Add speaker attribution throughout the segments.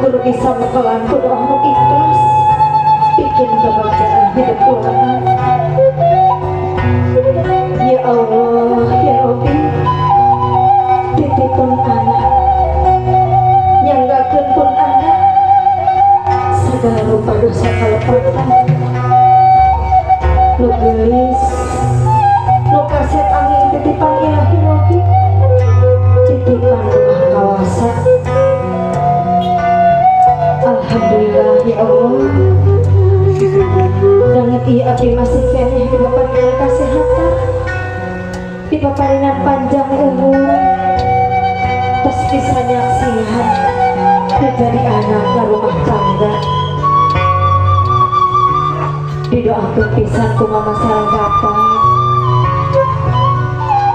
Speaker 1: Kudu bisa mekelan ku doa nu ikhlas, bikin kebahagiaan hidup urang. Ya Allah, ya Rabbi, titipun anak, nyanggakeun pun anak, segala rupa dosa kalepatan. Nu geulis, nu kasep angin titipan Ilahi Rabbi, titipan rumah kawasa. Alhamdulillah, ya Allah. Danget ieu abdi masih keneh dipaparinan kesehatan, dipaparinan panjang umur, terus bisa nyaksihan menjadi anak ke rumah tangga. Didoakeun pisan ku mama sareng bapak,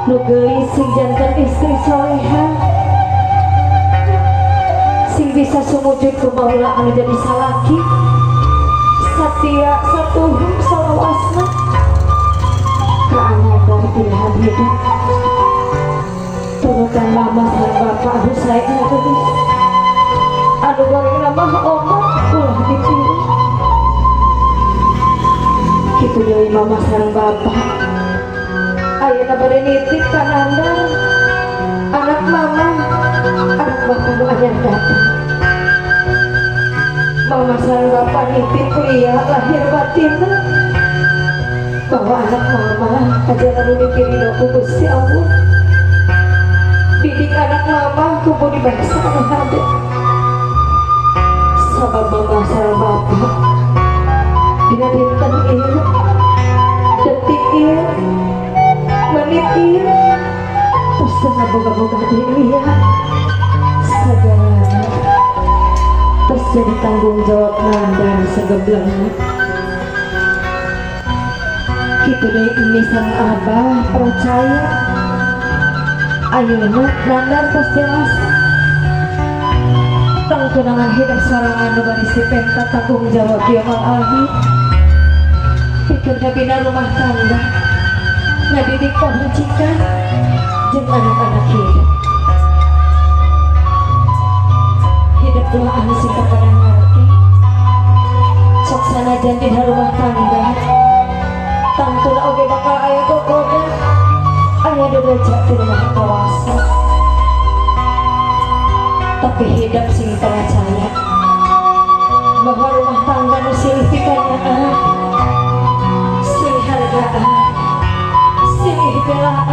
Speaker 1: nu geulis sing janten istri soleha, sing bisa sumujud ku maula anu jadi salaki satia satuhu salawasna ka anandar pilihan hidup. Turutan mama sareng bapak anu sae, geulis anu goreng mah omat ulah ditiru. Kitu deui mama sareng bapak ayeuna bade nitip ka Nandar, anak mama, anak bapak nu anyar datang. Mama sareng bapak nitip lia lahir batinna bahwa anak mama ajaran nu dipilih ku Gusti Allah. Didik anak mama ku budi bahasa anu hade, sabab mama sareng bapak dina dinten ieu, detik ieu, menit ieu, terus tengah boga-boga deui ya, segalana terus jadi tanggung jawab Nandar segemblengna. Kitu deui ini sang abah percaya ayeuna Nandar tos dewasa, tangtunangan hidup sorangan nu baris dipenta tanggung jawab yaumil akhir, pikirnya bina rumah tangga, ngadidik pamajikan jeung anak-anak. Hidup hidup doaan sing kapada ngarti sok sanajan dina rumah tangga tangtuna oge bakal aya gogoda, aya dereja di rumah kawasa, tapi hidup sing percaya bahwa rumah tangga nu silih pikanyaah, silih hargaan, silih belaan.